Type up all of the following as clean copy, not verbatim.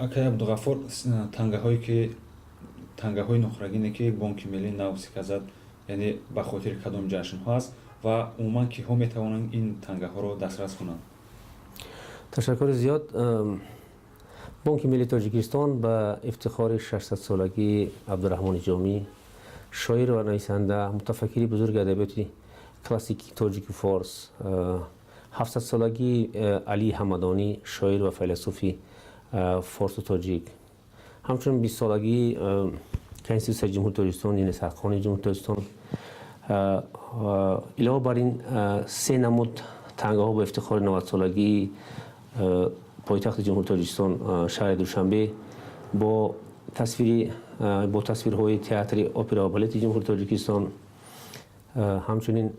Акай Абдуғаффор, тангаҳое ки тангаҳои нуқрагине, ки Бонки Миллӣ нав сика зад, яъне ба хотири кадом ҷашнҳо аст ва умуман киҳо метавонанд ин тангаҳоро дастрас кунанд? Ташаккури зиёд. Бонки Миллии Тоҷикистон ба ифтихори 600-солагии Абдураҳмони Ҷомӣ, шоир ва нависанда, мутафаккири бузурги адабиёти классикии тоҷику форс, 700-солагии Алии Ҳамадонӣ, шоир ва файласуфи форсу тоҷик, ҳамчунин 20-солагии Конститутсияи Ҷумҳурии Тоҷикистон, яъне Сарқонуни Ҷумҳурии Тоҷикистон, илова бар ин се намуд тангаҳо ба ифтихори 90-солагии пойтахти Ҷумҳурии Тоҷикистон, шаҳри Душанбе, бо тасвирҳои Театри опера ва балети Ҷумҳурии Тоҷикистон, ҳамчунин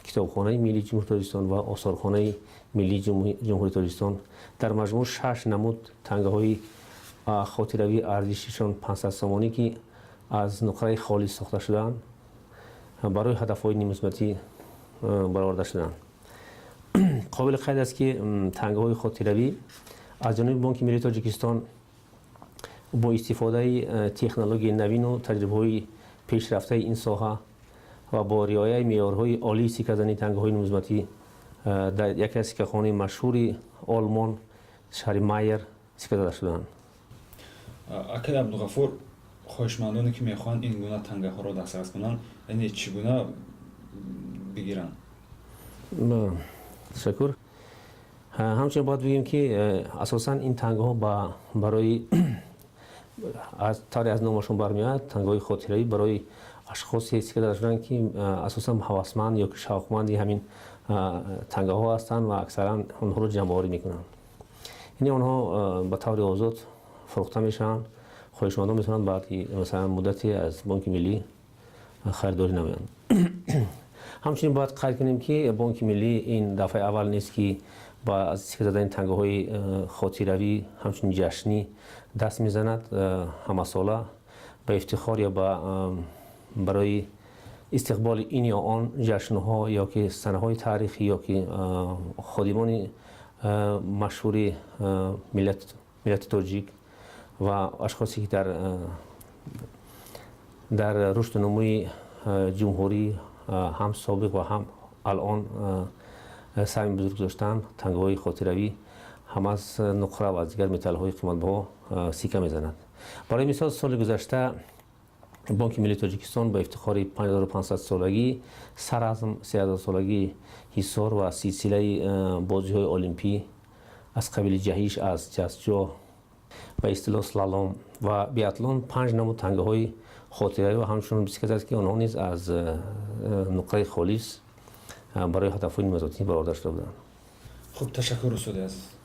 Китобхонаи Миллии Ҷумҳурии Тоҷикистон ва Осорхонаи Миллии Ҷумҳурии Тоҷикистон, дар маҷмӯъ шаш намуд тангаҳои хотиравии арзишишон 500 сомонӣ, ки аз нуқраи холис сохта шудаанд, барои ҳадафҳои нумизматӣ бароварда шуданд. Қобили қайд аст, ки тангаҳои хотиравӣ аз ҷониби Бонки Миллии Тоҷикистон бо истифодаи технологияи навину таҷрибаҳои пешрафтаи ин соҳа ва бо риояи меъёрҳои олии сикказании тангаҳои нумизматӣ дар яке аз сиккахонаи машҳури Олмон, шаҳри Майер, сикка зада шуданд. Акай Абдуғаффор, хоҳишмандоне, ки мехоҳанд ин гуна тангаҳоро дастрас кунанд, яъне чӣ гуна бигиранд? Ташаккур. Ҳамчунин бояд бигӯем, ки асосан ин тангаҳо барои, аз тавре аз номашон бармеояд, тангаҳои хотиравӣ, барои ашхосе сика зада шуданд, ки асосан ҳавасманд ё ки шавқманди ҳамин тангаҳо ҳастанд ва аксаран онҳоро ҷамъоварӣ мекунанд. Яъне онҳо ба таври озод фурӯхта мешаванд. Хоҳишмандон метавонанд баъди, масалан, муддате аз Бонки Миллӣ харидорӣ намоянд. Ҳамчунин бояд қайд кунем, ки Бонки Миллӣ ин дафъаи аввал нест, ки ба сика задани тангаҳои хотиравӣ, ҳамчунин ҷашнӣ даст мезанад. Ҳамасола ба ифтихор ё барои истиқболи ин ё он ҷашнҳо ё ки санаҳои таърихӣ ё ки ходимони машҳури миллати тоҷик ва ашхосе, ки дар рушду нумӯи ҷумҳурӣ ҳам собиқ ва ҳам алон саҳми бузург доштанд, тангаҳои хотиравӣ ҳам аз нуқра ва аз дигар металлҳои қиматбаҳо сика мезанад. Барои мисол, соли гузашта Бонки Миллии Тоҷикистон ба ифтихори 5500-солагии Саразм, 3000-солагии Ҳисор ва силсилаи бозиҳои олимпӣ аз қабили ҷаҳиш аз ҷастҷоҳ, ба истилоҳ слалом, ва биатлон панҷ намуд тангаҳои хотиравӣ ва ҳамчунин сика зад, ки онҳо низ аз нуқраи холис барои ҳадафҳои нумизматӣ бароварда шуда буданд. Хуб, ташаккур, устоди азиз.